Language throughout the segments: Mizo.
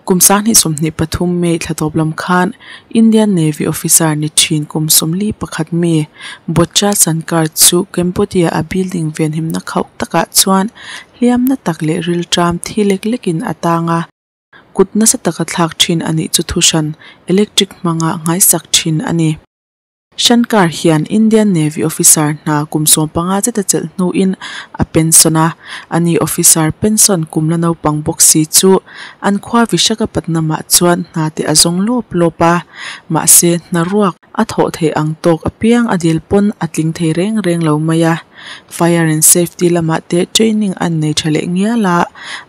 Kum 2023 May thla tawp lam khan Indian Navy officer ni thin kum 41 mi Bocha Shankar chu Cambodia a building venhimna khauh takah chuan hliam na tak leh rilṭam thi lek lekin a tang a, kut nasa taka thlak thin a nih chu thuhran electric hmanga nghaisak thin a ni. Shankar hian Indian Navy officer hna kum 15 zet a chelh hnuin a pension a, ani officer pension kum la naupang bawk si chu an khua Visakhapatnam ah chuan hna te a zawng lawp lawp a, mahse hna ruak a thawh theih ang tawk apiang a dil pawn a tling thei reng reng lo mai a. Fire and Safety lamah te training an nei tha leh ngial a,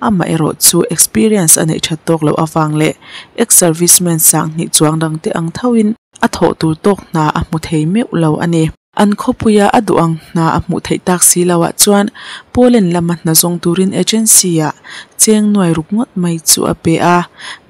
amaherawh chu experience a neih that tawk loh avang leh ex-serviceman 2000 chuang dang te ang thoin a thawh tur tawk hna a hmu thei meuh lo a ni. An khawpuia a duh ang hna a hmuh theih tak si lo ah chuan Poland lama hna zawng turin agency ah cheng nuai ruk ngawt mai chu a pe a,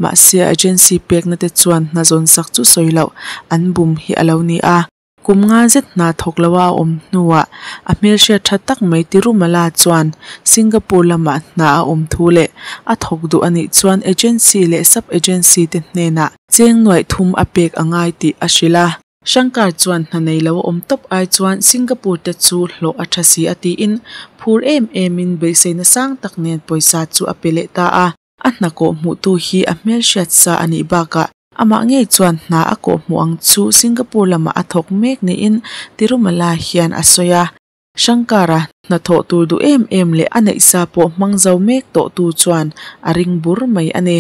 mahse agency pekna te chuan hna zawn sak chu sawi loh an bum hi a lo ni a. Kum nga zet hna thawk lo a awm hnuah a hmelhriat tha tak mai Tirumala chuan Singapore lamah hna a awm thu leh a thawk duh a nih chuan agency leh sub agency te hnenah cheng nuaih thum a pek a ngai tih a hrilh a. Shankar chuan hna nei lo a awm tawp ai chuan Singapore te chu hlawh a tha si a tiin phur em emin beiseina sang tak nen pawisa chu a pe leh ta a. A hna kawh hmuhtu hi a hmelhriat sa a nih bakah amah ngei chuan hna a kawh hmuh ang chu Singapore lamah a thawk mek niin Tirumala hian a sawi a. Shankara hna thawh tur duh em em leh a neih sa pawh hmang zo mek tawh tu chuan a ring bur mai a ni.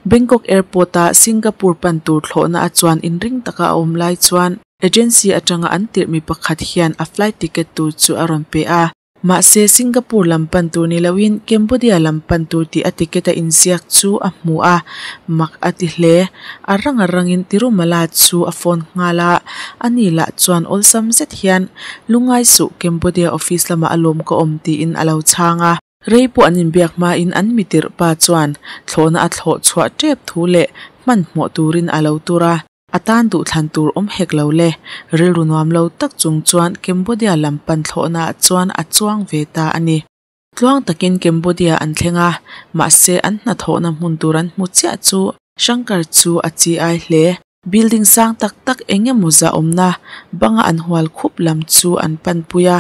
Bangkok Airport a Singapore pan tur thlawhna a chuan inring taka a awm lai chuan agency atanga an tirh mi pakhat hian a flight ticket tur chu a rawn pe a. Mahse Singapore lam pan tur ni loin Cambodia lam pan tur tih a ticket a inziak chu a hmu a, mak a ti hle. A rang a rangin Tirumala chu a phone nghal a, ani lah chuan awlsam zet hian lungai suh Cambodia office lamah a lawm ka awm tiin a lo chhang a. Rei pawh an inbiak hmain an mitirh pa chuan thlawhna a thlawh chhuah tep thu leh hmanhmawh turin a lo tur a. A tan duh thlan tur awm hek lo le. Rilru nuam lo tak chung chuan Cambodia lam pan thlawhna ah chuan a chuang ve ta a ni. Tluang takin Cambodia an thleng a, mahse an hnathawhna hmun tur an hmu chiah chu Shankar chu a chi ai hle. Building sang tak tak eng emaw zah awmna banga an hual khup lam chu an pan pui a,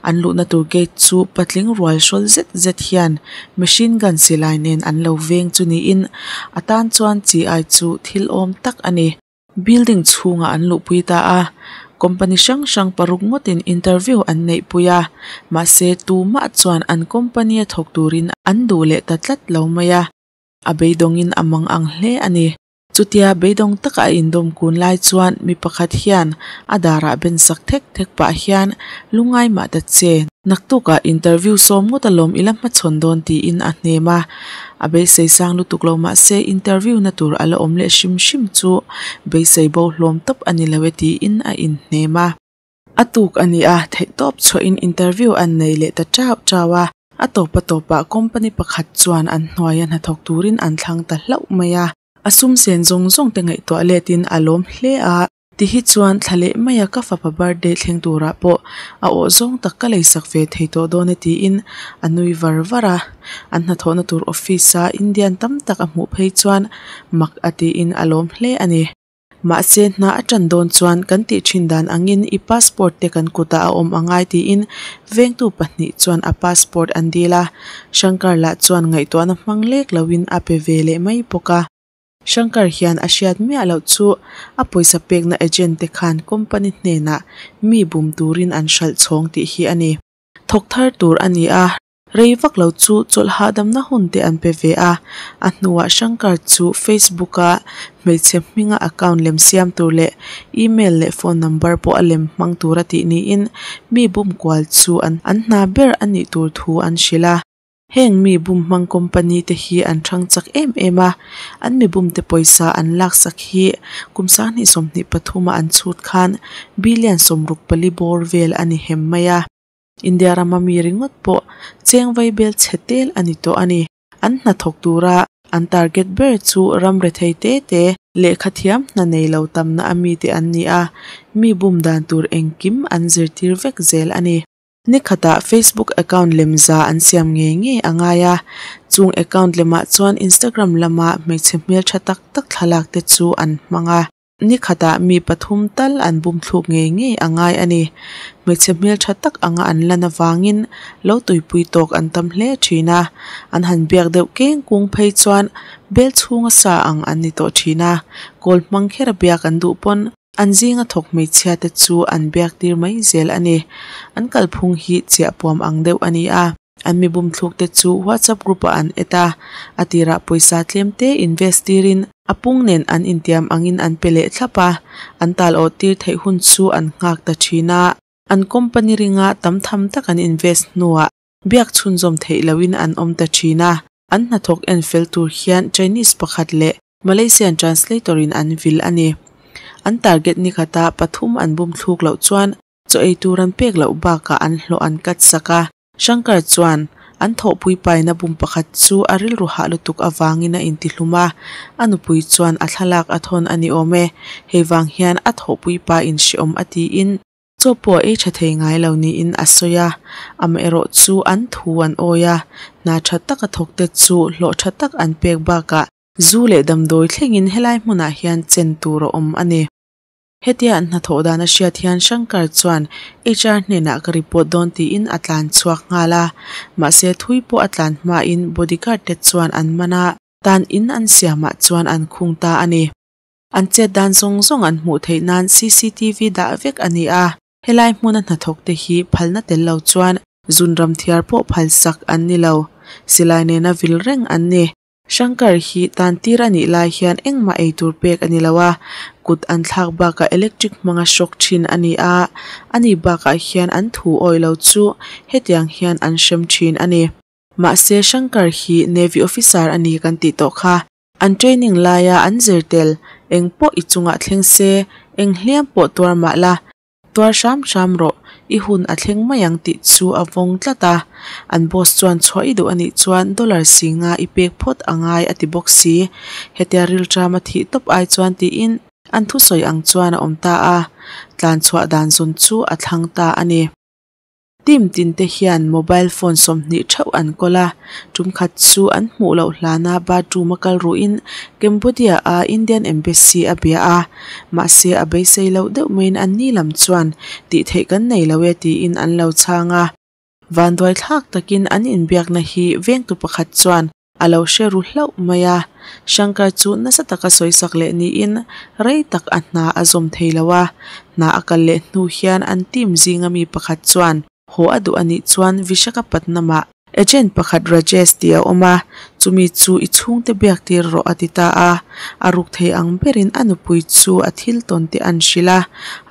an luhna tur gate chu patling rual hrawl zet zet hian machine gun silai nen an lo veng chu niin a tan chuan chi ai chu thil awm tak a ni. Building chhungah an luhpui ta a, company hrang hrang paruk ngawtin interview an neih pui a, mahse tumah chuan an company a thawk turin an duh leh ta tlat lo mai a, a beidawngin a mang ang hle a ni. Chutia beidawng taka a indawm kun lai chuan mi pakhat hian a darah ben sak thek thek pah hian lungai mah ta che, naktukah interview sawm ngawt alawm ila hmachhawn dawn tiin a hnem a. A beisei sang lutuk lo mahse interview na tur a la awm leh hrim hrim chu beisei bo hlawm tawp a ni lo e tiin a inhnem a. A tuk a ni a, theihtawp chhuahin interview an nei leh ta chau chau a. A tawp a tawpah company pakhat chuan an hnuaia hnathawk turin an thlang ta hlauh mai a. A sum sen zawng zawng te ngaihtuah letin a lawm hle a, ti hi chuan thla leh maia ka fapa birthday thleng turah pawh a awh zawng tak ka leisak ve thei tawh dawn e tiin a nui var var a. An hnathawhna tur office a Indian tam tak a hmuh phei chuan mak a tiin a lawm hle a ni. Mahse hna a tan dawn chuan kan tih thin dan angin i passport te kan kutah a awm angai tiin vengtu pahnih chuan a passport an dil a. Shankar lah chuan ngaihtuahna hmang lek loin a pe ve leh mai bawk a. Shankar hian a hriat miah loh chu a pawisa pekna agent te khan company hnenah mi bum turin an hralh chhawng tih hi a ni. Thawk thar tur a ni a, rei vak lo chu chawlh hahdamna hun te an pe ve a. A hnuah Shankar chu Facebook a hmeichhe hminga account lem siam tur leh email leh phone number pawh a lem hmang tur a tih niin mi bum kual chu an hna ber a nih tur thu an hrilh a. Heng mi bum hmang company te hi an thang chak em em a, an mi bum te pawisa an laksak hi kum 2023 a an chhut khan billion 64 bawr vel a ni hem mai a. India rama mi ringawt pawh cheng vai bel chhe tel a ni tawh a ni. An hna thawk tura an target ber chu ram rethei te te lehkha thiam hna nei lo tamna a mi te an ni a, mi bum dan tur engkim an zirtir vek zel a ni. Ni khatah Facebook account lem za an siam ngei ngei a ngai a, chung account lemah chuan Instagram lama hmeichhe hmeltha tak tak thlalak te chu an hmang a. Ni khatah mi pathum tal an bum thluk ngei ngei a ngai a ni. Hmeichhe hmeltha tak anga an lan avangin lo tuipui tawk an tam hle thin a, an han biak deuh keng kung phei chuan bel chhunga sa ang an ni tawh thin a, kawl hmang kher a biak an duh pawn an zinga thawk hmeichhia te chu an biak tir mai zel a ni. An kalphung hi chiahpuam ang deuh a ni a, an mi bum thluk te chu whatsapp group ah an add a, a tirah pawisa tlem te invest tirin a pung nen an intiam angin an pe leh thlap a, an tal awh tir theih hun chu an nghak ta thin a, an company ringa tam tham tak an invest hnuah biak chhunzawm theih lohin an awm ta thin a, an hnathawk en fel tur hian Chinese pakhat leh Malaysian translator in an vil a ni. An target ni khata pathum an bum thluk loh chuan chaw ei tur an pek loh bakah an hlawh an cut sak a. Shankar chuan an thawhpui paina bum pakhat chu a rilru hah lutuk avangin a intihlum a, a nupui chuan a thlalak a thawn a ni awm e. Hei vang hian a thawhpui pa in hrehawm a tiin chaw pawh a ei tha thei ngai lo niin a sawi a, amaherawh chu an thu an awi a, hna tha tak a thawk te chu hlawh tha tak an pek bakah zu leh damdawi thlengin helai hmunah hian chen tur a awm a ni. Hetia an hnathawh dan a hriat hian Shankar chuan HR hnenah ka report dawn tiin a tlan chhuak nghal a, mahse thui pawh a tlan hmain bodyguard te chuan an man a, tan in an siamah chuan an khung ta a ni. An chet dan zawng zawng an hmuh theih nan cctv dah vek a ni a, helai hmuna hnathawk te hi phalna tel lo chuan zunram thiar pawh phalsak an ni lo, silai nena vil reng an ni. Shankar hi tan tir a nih lai hian engmah ei tur pek a ni lo a, kut an thlak bakah electric hmanga shock thin a ni a, ani bakah hian an thu awih lo chu hetiang hian an hrem thin a ni. Mahse Shankar hi Navy officer a ni kan tih tawh kha. An training laia an zir tel eng pawh i chungah thleng se, eng hliam pawh tuar mah la, tuar hram hram rawh, i hun a thleng mai ang tih chu a vawng tlat a. An boss chuan chhuah i duh a nih chuan dollar si nga i pek phawt a ngai a ti bawk si. Hetia rilṭama thih tawp ai chuan tiin an thusawi ang chuan a awm ta a, tlan chhuah dan zawn chu a thlang ta a ni. Team tin te hian mobile phone 20 theuh an kawl a, tum khat chu an hmuh loh hlana bathroom a kal ruhin Cambodia a Indian Embassy a bia a, mahse a beisei loh deuh maiin an ni lam chuan tih theih kan nei lo e tiin an lo chhang a. Vanduai thlak takin an inbiakna hi vengtu pakhat chuan A lo hre ru hlauh mai a, Shankar chu nasa taka sawisak leh niin rei tak a hna a zawm thei lo a. Hna a kal leh hnu hian an team zinga mi pakhat chuan haw a duh a nih chuan Vishakhapatnam-ah agent pakhat Rajesh tih a awm a, chumi chu i chhungte biak tir rawh a ti ta a. A ruk thei ang berin a nupui chu a thil tawn te an hrilh a,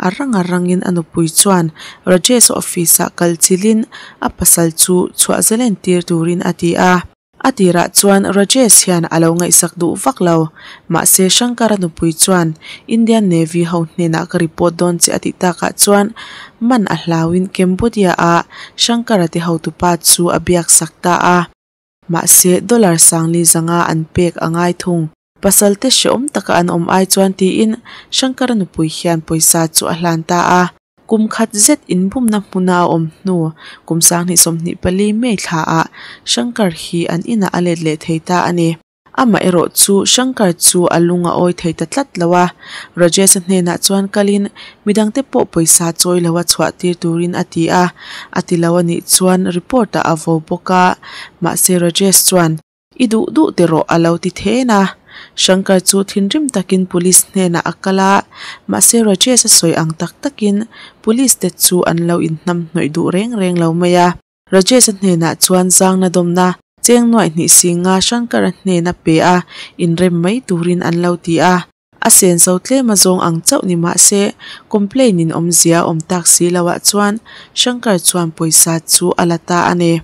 a rang a rangin a nupui chuan Rajesh office-ah kal chilhin a pasal chu chhuah zalen tir turin a ti a. A tirah chuan Rajesh hian a lo ngaihsak duh vak lo. Mahse Shankar-a nupui chuan Indian Navy ho hnenah ka report dawn che a tih takah chuan man a hlauin Cambodia-a Shankar-a te hotupa chu a biaksak ta a. Mahse dollar sangli zanga an pek a ngai thung. Pasal te hrehawm taka an awm ai chuan tiin Shankar-a nupui hian pawisa chu a hlan ta a. Kum khat zet inbumna hmuna a awm hnu kum 2024 May thlaah Shankar hi an inah a let leh thei ta a ni. Amaherawh chu Shankar chu a lung a awi thei ta tlat lo a, Rajesh-a hnenah chuan kalin midangte pawh pawisa chawi lo a chhuah tir turin a ti a, a ti lo a nih chuan report-ah a vo bawk a, mahse Rajesh chuan I duh duh ti rawh a lo ti then a. Shankar chu thinrim takin police hnenah a kal a, mahse Rajesh a sawi ang tak takin police te chu an lo inhnamhnawih duh reng reng lo mai a. Rajesh a hnenah chuan zangna dawmna cheng nuaih hnih singa Shankar a hnena pe a, inrem mai turin an lo ti a. A senso tlem a zawng ang chauh ni mah se complaint in awmzia a awm tak si loah chuan Shankar chuan pawisa chu a la ta a ni.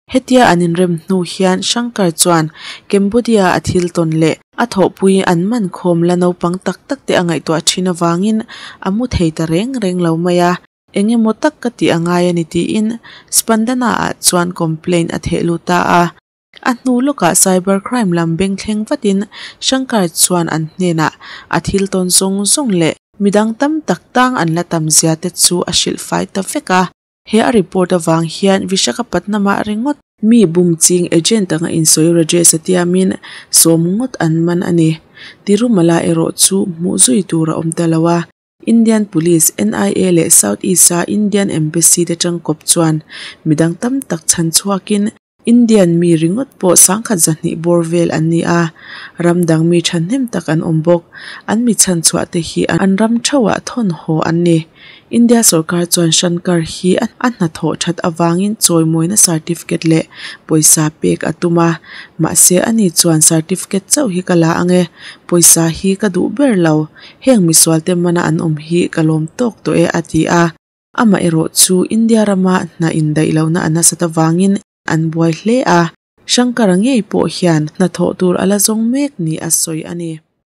Hetia an inrem hnu hian Shankar chuan Cambodia a thil tawn leh a thawhpui an man khawm la naupang tak tak te a ngaihtuah thin avangin a mu thei ta reng reng lo mai a, eng emaw tak ka tih a ngai a ni tiin Spandana ah chuan complaint a theh lut ta a. A hnu lawkah cyber crime lam beng thleng vatin Shankar chuan an hnenah a thil tawn zawng zawng leh midang tam tak tang an la tam zia te chu a hrilh fai ta vek a. He a report avang hian Vishakhapatnam-ah ringawt mi bum ching agent anga insawi Rajesh a tiamin sawm ngawt an man a ni. Tirumala erawh chu hmuh zui tur a awm ta lo a. Indian Police, NIA leh South East-a Indian Embassy te tangkawp chuan midang tam tak chhan chhuakin Indian mi ringawt pawh sangkhat zahnih bawr vel an ni a, ram dang mi thahnem tak an awm bawk. An mi chhan chhuah te hi an ram theuhah thawn haw an ni. India sorkar chuan Shankar hi a hnathawh that avangin chawimawina certificate leh pawisa pek a tum a, mahse ani chuan certificate chauh hi ka la ang e, pawisa hi ka duh ber lo, heng misual te mana an awm hi ka lawm tawk tawh e a ti a. Amaherawh chu India rama hna indaih lohna a nasat avangin an buai hle a, Shankar-a ngei pawh hian hnathawh tur a la zawng mek ni a sawi a ni.